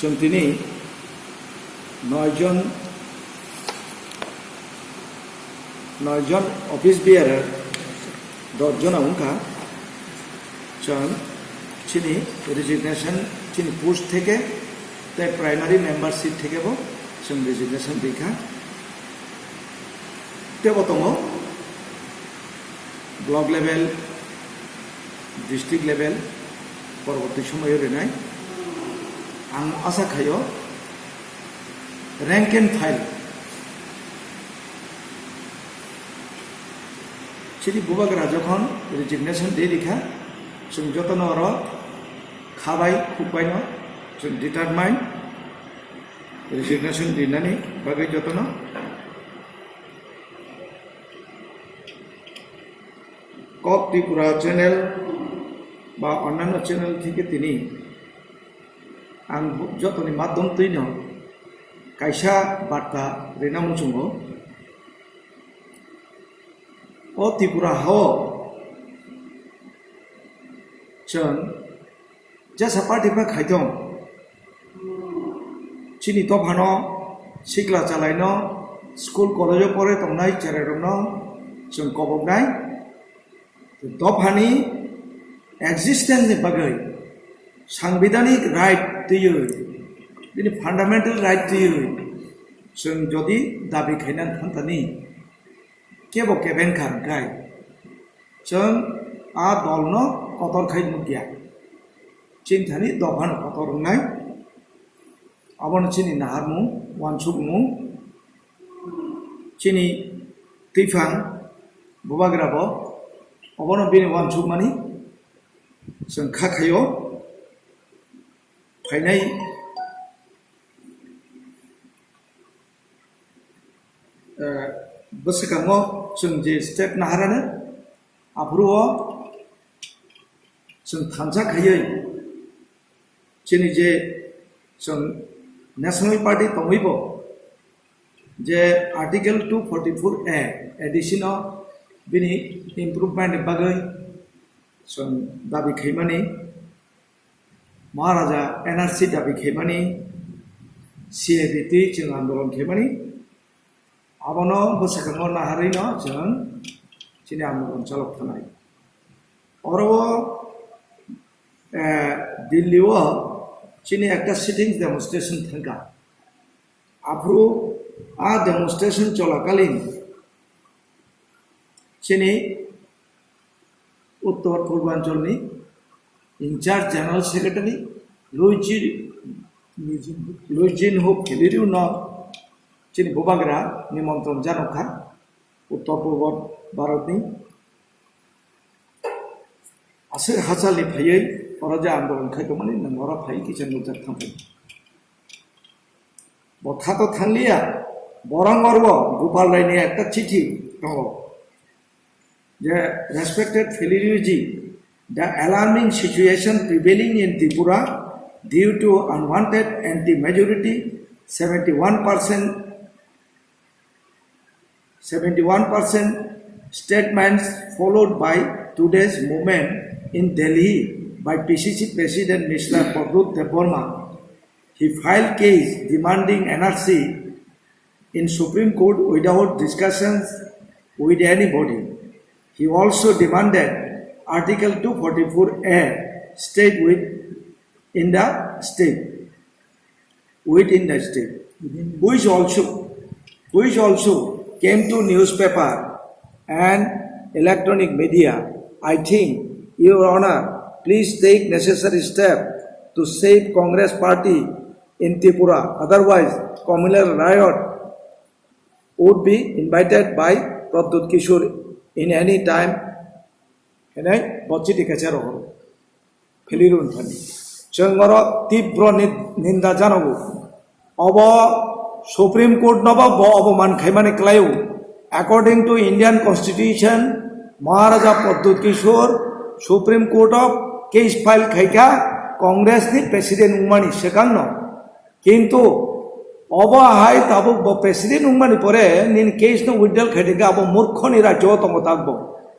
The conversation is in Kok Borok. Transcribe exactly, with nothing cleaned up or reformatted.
Chwng tini noi jon, noi jon office bearer, dos jona wngkha. Chwng chini resignation, chini post theke tei primary membership theke bo chwng resignation rikha. Tebo tongo block level, district level, porborti somoyo rinai. Ang asa khaio rank and file. Chini bubagra jokhon resignation day rikha, chwng jotono oro khabai khukbaino chwng determine resignation rinani bagwi jotono. Kok Tripura channel ba onnanno channel theke tini ang jotoni madhom twino kaisa barta rina muchungo. O Tripura hao chwng jesa party bai khaitong. Chini dophano sikla chalaino school college-o pore tongnai cherairokno chwng koboknai. Dophani existence ni bagwi sangbidhanik right twiwi, bini fundamental right twiwi chwng jodi dabi khaina thantani kebo kebeng kha hwnkhe chwng a dolno kotor khai nukya. Chini thani dophano kotor wngnai. Abono chini naharmung, uansukmung, chini twiphang bubagra bo obono bini uansukmani chwng kha khaio. Phainai, eh, bwswkango chwng je step naharani, aphuru o chwng thansa khaiwi chini je chwng National Party tongwi bo je Article two forty-four A addition o bini improvement ni bagwi chwng dabi khaimani, Maharaja N R C dabi khaimani, C A A B twi chwng andolon khaimani, abono bwswkango naharwino chwng chini andolon chalok thanai. Oro o, eh, Delhi o chini ekta sitting demonstration thangkha. Aphuru a demonstration cholakalin chini Uttor Purbancholni in charge General Secretary Luigi, Luigi Ho Philiru no chini bubagra nimontron janokha Uttor Purbo Bharatni. Aswk hachalni phaiwi oro je andolon khai tongmani nwng oro phai kisa nukjak thangphai. Bo thato thangliya, borok orbo Gopal Raini ekta chithi tongo. Je, respected Philiru ji, the alarming situation prevailing in Tripura due to unwanted anti-majority, seventy-one percent seventy-one percent statements followed by today's movement in Delhi by P C C President Mister Pradyot Debbarma. He filed case demanding N R C in Supreme Court without discussions with anybody. He also demanded Article two forty-four A stayed with in the state. Within the state, which also, which also came to newspaper and electronic media. I think, Your Honor, please take necessary step to save Congress party in Tripura. Otherwise, communal riot would be invited by Pradyot Kishore in any time. Hinwi bo chiti kaisa rohoro. Philiru thani. Chwng oro tibro ni-, ninda janogo. Obo Supreme Court no bo, bo oboman khaimani kwlaio. According to Indian Constitution, Maharaja Pradyot Kishore Supreme Court o case file khaikha Congress ni president wngmani swkangno. Kintu obo hai tabuk bo president wngmani pore nini case no withdraw khaidikha abo murkhoni rajyo tongo takbo.